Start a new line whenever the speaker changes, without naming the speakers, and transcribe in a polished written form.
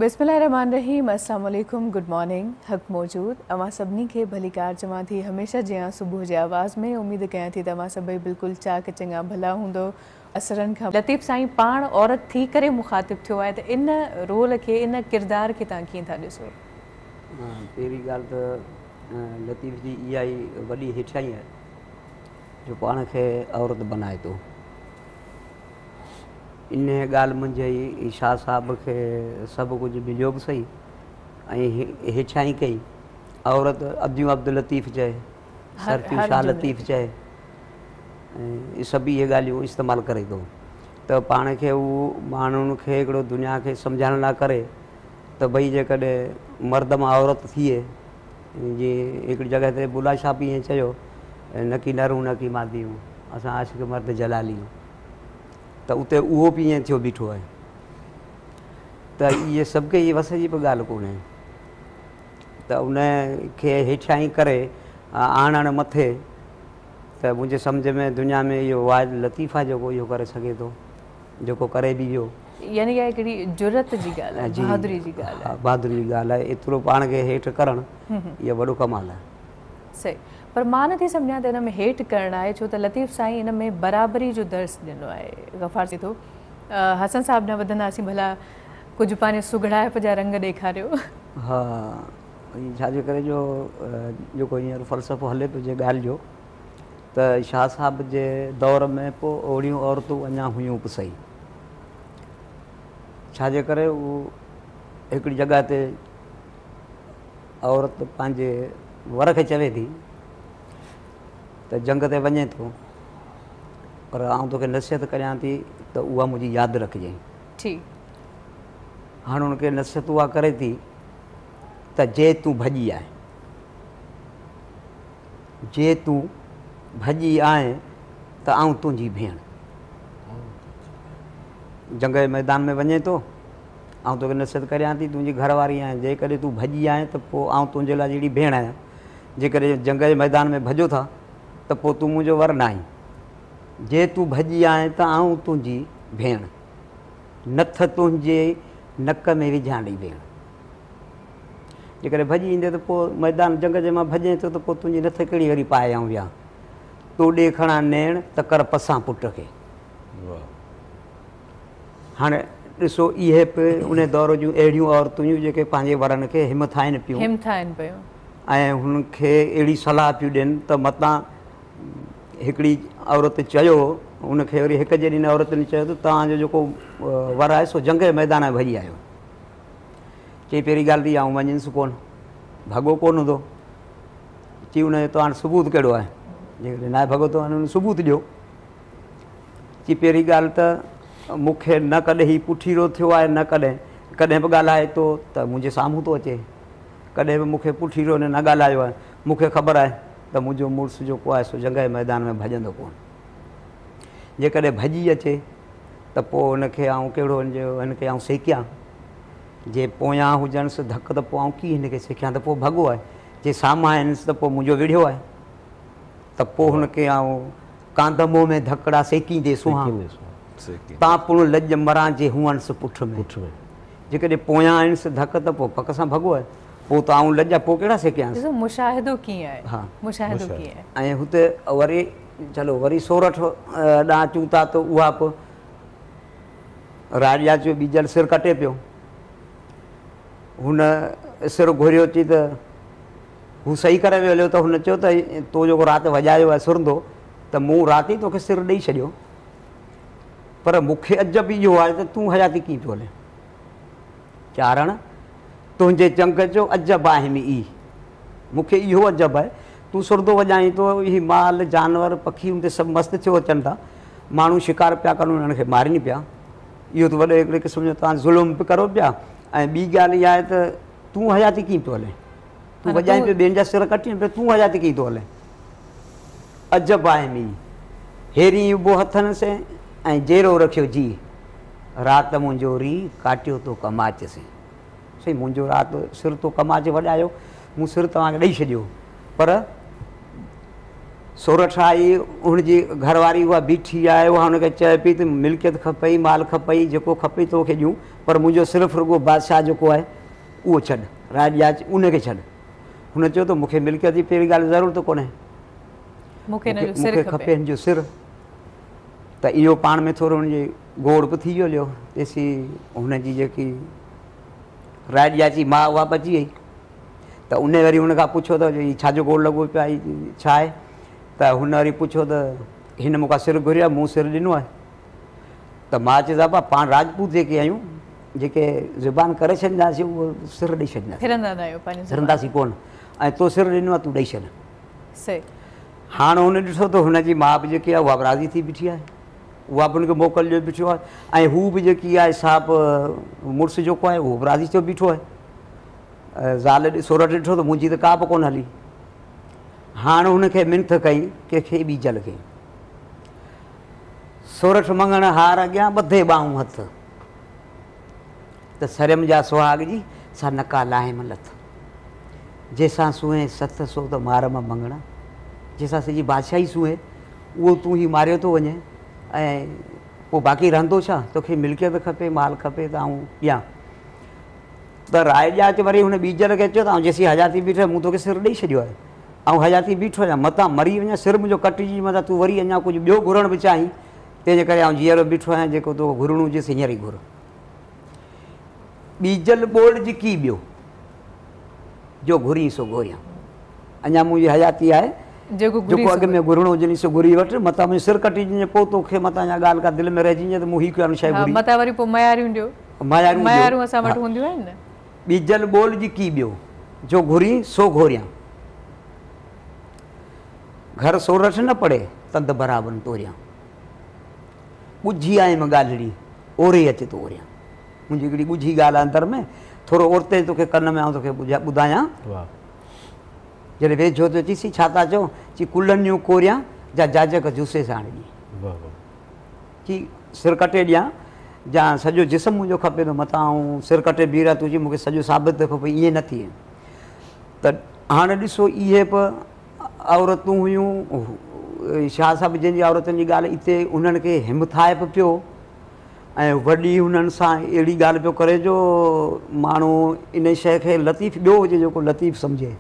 بسم الله الرحمن الرحيم. अस्सलाम वालेकुम, गुड मॉर्निंग। हक़ मौजूद अवां सभिनी खे भलीकार चवां थी हमेशह जीअं सुबुह जे आवाज़ में। उमेद कयां थी त अवां सभई बिल्कुलु चाक चङा भला हूंदो। असरनि खां लतीफ़ साईं पाण औरत थी करे मुखातिब थियो आहे, त इन रोल खे, इन किरदार खे तव्हां कीअं था ॾिसो?
पहिरीं ॻाल्हि त लतीफ़ जी इहा ई वॾी हेठाई आहे जो पाण खे औरत बनाए थो। इन ॻाल्हि मुंहिंजे ई शाह साहब खे सभु कुझु मिलियो बि सही ऐं हेठाई कई। औरत अदियूं अब्दुल लतीफ़ चए, सरतियूं शाह लतीफ़ चए, ऐं सभु इहे ॻाल्हियूं इस्तेमालु करे थो। त पाण खे उहो माण्हुनि खे हिकिड़ो दुनिया खे सम्झाइण लाइ करे त भई जेकॾहिं मर्द मां औरत थिए, जीअं हिकिड़ी जॻह ते बुला शाह बि ईअं चयो, न की नर न की मादियूं, असां आशिक मर्द जलालियूं, त उते उहो बि ईअं थियो बीठो आहे। त इहे सभु खे वस जी बि ॻाल्हि कोन्हे। त उनखे हेठां ई करे आणणु मथे, त मुंहिंजे सम्झ में दुनिया में इहो वाहिद लतीफ़ आहे जेको इहो करे सघे थो, जेको करे बि वियो।
यानी इहा हिकिड़ी जुरत जी ॻाल्हि आहे, बहादुरी जी ॻाल्हि आहे।
बहादुरी जी ॻाल्हि आहे। एतिरो पाण खे हेठि करणु इहो वॾो कमाल आहे।
सही, पर मां नथी सम्झां त हिन में हेठि करणु आहे, छो त लतीफ़ साईं हिन में बराबरी जो दर्स ॾिनो आहे। गफ़ार थो हसन साहब न वधंदासीं, भला कुझु पंहिंजे सुघड़ाइप जा रंग ॾेखारियो।
हा, छाजे करे जो जेको हींअर फ़लसफ़ो हले पियो जे ॻाल्हि जो, त शाह साहब जे दौर में पोइ अहिड़ियूं औरतूं अञा हुयूं बि सही। छाजे करे उहो हिकिड़ी जॻह ते औरत पंहिंजे वर खे चवे थी त जंग ते वञे थो, पर आउं तोखे नसीहत करियां थी त उहा मुंहिंजी यादि रखिजांइ।
ठीकु।
हाणे हुनखे नसीहत उहा करे थी त जे तूं भॼी आहे, जे तूं भॼी आहे त आउं तुंहिंजी भेण। जंग जे मैदान में वञे थो, आउं तोखे नसीहत करियां थी, तुंहिंजी घरवारी आहियां, जेकॾहिं तूं भॼी आहे त पोइ आउं तुंहिंजे लाइ जहिड़ी भेण आहियां, जेकॾहिं जंग जे मैदान में भॼो था त पोइ तूं मुंहिंजो वर न आहीं। जे तूं भॼी आहे त आउं तुंहिंजी भेण, नथ तुंहिंजे नक में विझां ॾेई भेण। जेकॾहिं भॼी ईंदे त पोइ मैदान जंग जे मां भॼे थो त पोइ तुंहिंजी नथ कहिड़ी वरी पाए आउं विया। तूं ॾे खणा नेण त कर पसां पुट खे। हाणे ॾिसो, इहे बि उन दौर जूं अहिड़ियूं औरतूं हुयूं जेके पंहिंजे वरनि खे हिमथाइनि पियूं,
हिमथाइनि पियूं
ऐं हुनखे अहिड़ी सलाह पियूं ॾियनि त मतां हिकिड़ी औरत चयो, हुनखे वरी हिक जेॾी औरतुनि चयो त तव्हांजो जेको वर आहे सो जंग जे मैदान में भॼी आयो। चई पहिरीं ॻाल्हि त आउं वञिनसि कोन, भॻो कोन हूंदो। चई हुनजो तव्हां वटि सबूत कहिड़ो आहे? जेकॾहिं न आहे भॻो त हाणे सबूत ॾियो। चई पहिरीं ॻाल्हि त मूंखे न कॾहिं ही पुठीरो थियो आहे, न कॾहिं कॾहिं बि ॻाल्हाए थो त मुंहिंजे साम्हूं थो अचे, कॾहिं बि मूंखे पुठीरो न ॻाल्हायो आहे। मूंखे ख़बर आहे त मुंहिंजो मुड़ुसु जेको आहे सो जंग जे मैदान में भॼंदो कोन। जेकॾहिं भॼी अचे त पोइ हुनखे आउं कहिड़ो हिनखे आउं सेकियां, जे पोयां हुजनसि धक त पोइ आउं कीअं हिनखे सेकियां, त पोइ भॻो आहे, जे साम्हूं आहिनसि त पोइ मुंहिंजो विढ़ियो आहे, त पोइ हुनखे आउं कांदमो में धकड़ा सेकींदे सुहां, तां पुण लॼ मरां जे हुअनसि पुठ में। जेकॾहिं पोयां आहिनसि धक त पोइ पक सां भॻो आहे, पोइ त आउं लॼ पोइ कहिड़ा सेकियांसि।
मुशाहिदो कीअं आहे?
हा,
मुशाहिदो कीअं
आहे? ऐं हुते वरी चलो वरी सोरठ ॾांहुं अचूं था त उहा बि राजा जो ॿीजल सिर कटे पियो। हुन सिर घुरियो, चई त हू सही करे वियो हलियो। त हुन चयो त तो जेको राति वॼायो आहे सुरंदो, त मूं राति ई तोखे सिर ॾेई छॾियो, पर मूंखे अजब इहो आहे त तूं हयाती कीअं पियो हले। चारण तुंहिंजे चंग जो अजब आहे ई, मूंखे इहो अजब आहे, तूं सुरंदो वॼाईं थो, ही माल जानवर पखी हुन ते सभु मस्त थियो अचनि था, माण्हू शिकार पिया कनि, उन्हनि खे मारनि पिया। इहो त वॾो हिकिड़े क़िस्म जो तव्हां ज़ुल्म बि करो पिया। ऐं ॿी ॻाल्हि इहा आहे त तूं हयाती कीअं पियो हले, तूं वॼाईं पियो ॿियनि जा सिर कटी पियो, तूं हयाती कीअं थो हले। अजब आहे ई, हेरी उभो हथनि से ऐं जेरो रखियो जी, राति मुंहिंजो री काटियो तो कमाच से। सही मुंहिंजो राति सिर तो कमाच वॼायो, मूं सिर तव्हांखे ॾेई छॾियो, पर سورٺ آئي، هن جي گهر واري اها بيٺي آهي، اها هن کي چئي پئي ته ملڪيت کپئي، مال کپئي، جيڪو کپئي توکي ڏيون، پر منهنجو صرف رڳو بادشاهه جيڪو آهي اهو ڇڏ، راء ڏياچ ان کي ڇڏ. هن چيو ته مون کي ملڪيت جي پهرين ڳالهه ضرورت ڪونهي،
مون کي
کپي هن جو سر. ته اهو پاڻ ۾ ٿورو هن جي گوڙ به ٿي ويو هليو، تيسين هن جي جيڪي راء ڏياچ جي ماء اها به اچي وئي. ته ان وري هن کان پڇيو ته هي ڇا جو گوڙ لڳو پيو آهي، ڇا آهي؟ ته هن وري پڇيو ته هن مون کان سر گهريو آهي، مون سر ڏنو آهي. ته ماء چيس ابا پاڻ راجپوت جيڪي آهيون، جيڪي زبان ڪري ڇڏينداسين اهو سر ڏئي ڇڏينداسين،
ڦرندا نه آهيون پنهنجي زبان،
ڦرنداسين ڪونه، ۽ تو سر ڏنو آهي تون ڏئي ڇڏ.
صحيح.
هاڻ هن ڏٺو ته هن جي ماء به جيڪي آهي اها به راضي ٿي بيٺي آهي، اها به هن کي موڪل ڏيو بيٺو آهي، ۽ هو به جيڪي آهي سا به مڙس جيڪو آهي اهو به راضي ٿيو بيٺو آهي. زال سورٺ ڏٺو ته منهنجي ته ڪا به ڪونه هلي. هاڻ هن کي منٿ ڪئي ڪنهن کي ٻيجل کي. سورٺ مڱڻ هار اڳيان ٻڌي ٻانهون هٿ، ته سريم جا سهاڳ جي سا نڪا لاهيم لٿ. جنهن سان سونهين سٿ سو ته مار م مڱڻا، جنهن سان سڄي بادشاهي سونهين اهو تون هي ماريو ٿو وڃين ۽ پوء باقي رهندو ڇا؟ توکي ملڪيت کپي، مال کپي ته آئون ڏيان. ته راء ڏياچ وري هن ٻيجل کي چيو ته آئون جيسين حياتي بيٺو آهيان مون توکي سر ڏئي ڇڏيو آهي، آئون حياتي بيٺو آهيان، متان مري وڃان، سر منهنجو ڪٽجي متان تون وري اڃا ڪجهه ٻيو گهرڻ به چاهين، تنهن جي ڪري آئون جيئرو بيٺو آهيان، جيڪو توکي گهرڻو هجي سو هينئر ئي گهر. ٻيجل ٻولج ڪي ٻيو، جو گهرين سو گهوريان. اڃا منهنجي حياتي آهي،
جيڪو
اڳ ۾ گهرڻو هجنئي سو گهري وٺ، متان منهنجو سر ڪٽجي وڃي، پوء توکي متان اها ڳالهه ڪا دل ۾ رهجي وڃي ته مون هي ڪيو آهي شيء گهري.
متان وري پوء مياريون ڏيو. ميارون اسان وٽ هونديون آهن نه.
ٻيجل ٻولج ڪي ٻيو، جو گهرين سو گهوريان. گهر سورٺ نه پڙي، تند برابر توريان. ڳجهي آيم ڳالهڙي، اوري اچ ته اوريان. منهنجي هڪڙي ڳجهي ڳالهه آهي اندر ۾، ٿورو اورتي توکي ڪن ۾ آئون توکي ٻڌايان. جڏهن ويجهو ٿيو چيس ڇا ٿا چئو؟ چي ڪلهن جون ڪوريان، جا جاجڪ جوسي ساڻ ڏي. چي سر ڪٽي ڏيان جا سڄو جسم منهنجو کپي ٿو، متان آئون سر ڪٽي بيهي رهان، تون چئين مون کي سڄو ثابت ٿو کپي، ائين نه ٿئي. ته هاڻي ڏسو اهي به عورتون هيون، شاهه صاحب جن جي عورتن جي ڳالهه اتي انهن کي همٿائي به پيو ۽ وڏي انهن سان اهڙي ڳالهه پيو ڪري جو ماڻهو ان شيء کي لطيف ٻيو هجي جيڪو لطيف سمجهي.